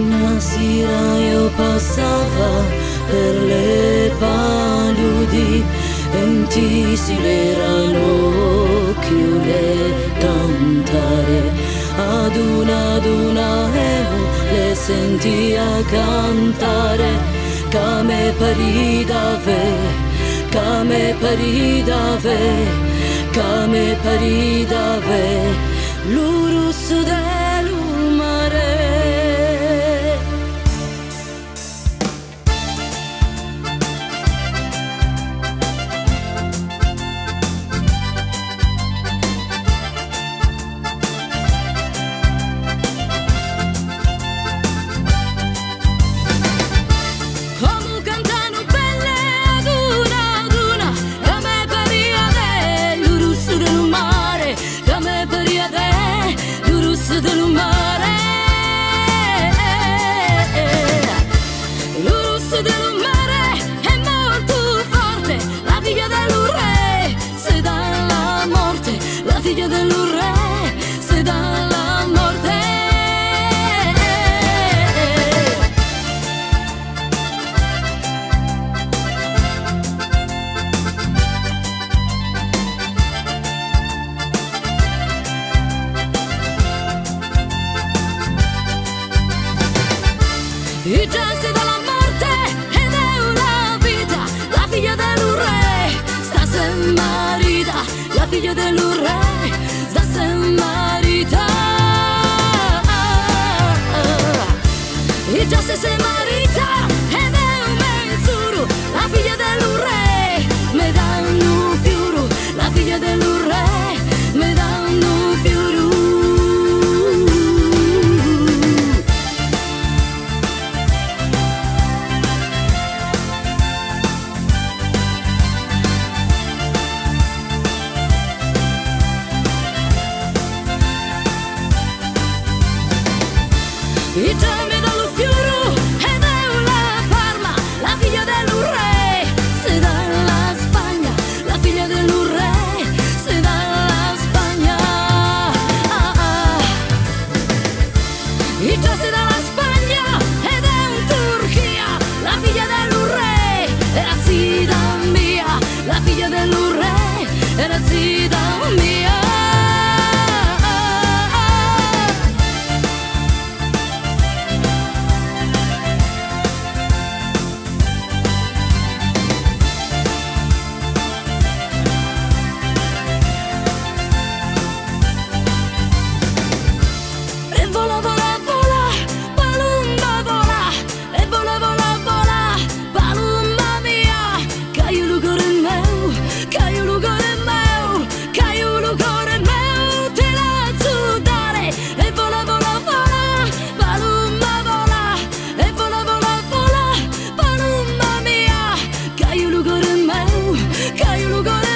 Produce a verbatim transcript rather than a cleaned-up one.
Na sira iu passava per le paludi e nti si l'eranu chiule cantare, ad una ad una eu le sentia cantare, ca me parida ve, ca me parida ve, ca me parida ve. Lu russu de lu mare. Comu cantanu belle ad una ad una, ca me paria de lu russu de lu mare, ca me paria de lu russu de lu mare. Lu russu de lu mare è moltu forte, la figlia de lu re se dà la morte, la figlia de lu re se dà la morte. Idda se dà la morte ed eu la vita, la figlia de lu re sta se marita, la figlia de lu re sta se marita. Idda se se marita ed eu me nzuru, la figlia de lu re me dà nu fiuru, la figlia de lu re me dà nu fiuru. Idda me dà lu fiuru ed eu la parma, la figlia de lu re se dà la Spagna, la figlia de lu re se dà la Spagna. Ah, ah. Idda se dà la Spagna ed eu Turchia, la figlia de lu re era zita mia, la figlia de lu re era zita mia. E vola, vola, vola, palumma vola, e vola, vola, vola, palumma mia, ca iu lu core meu, ca iu lu core meu, ca iu lu core meu ti l'haiu dare. E vola, vola, vola, palumma vola, e vola, vola, vola, palumma mia, ca iu lu core meu, ca iu lu core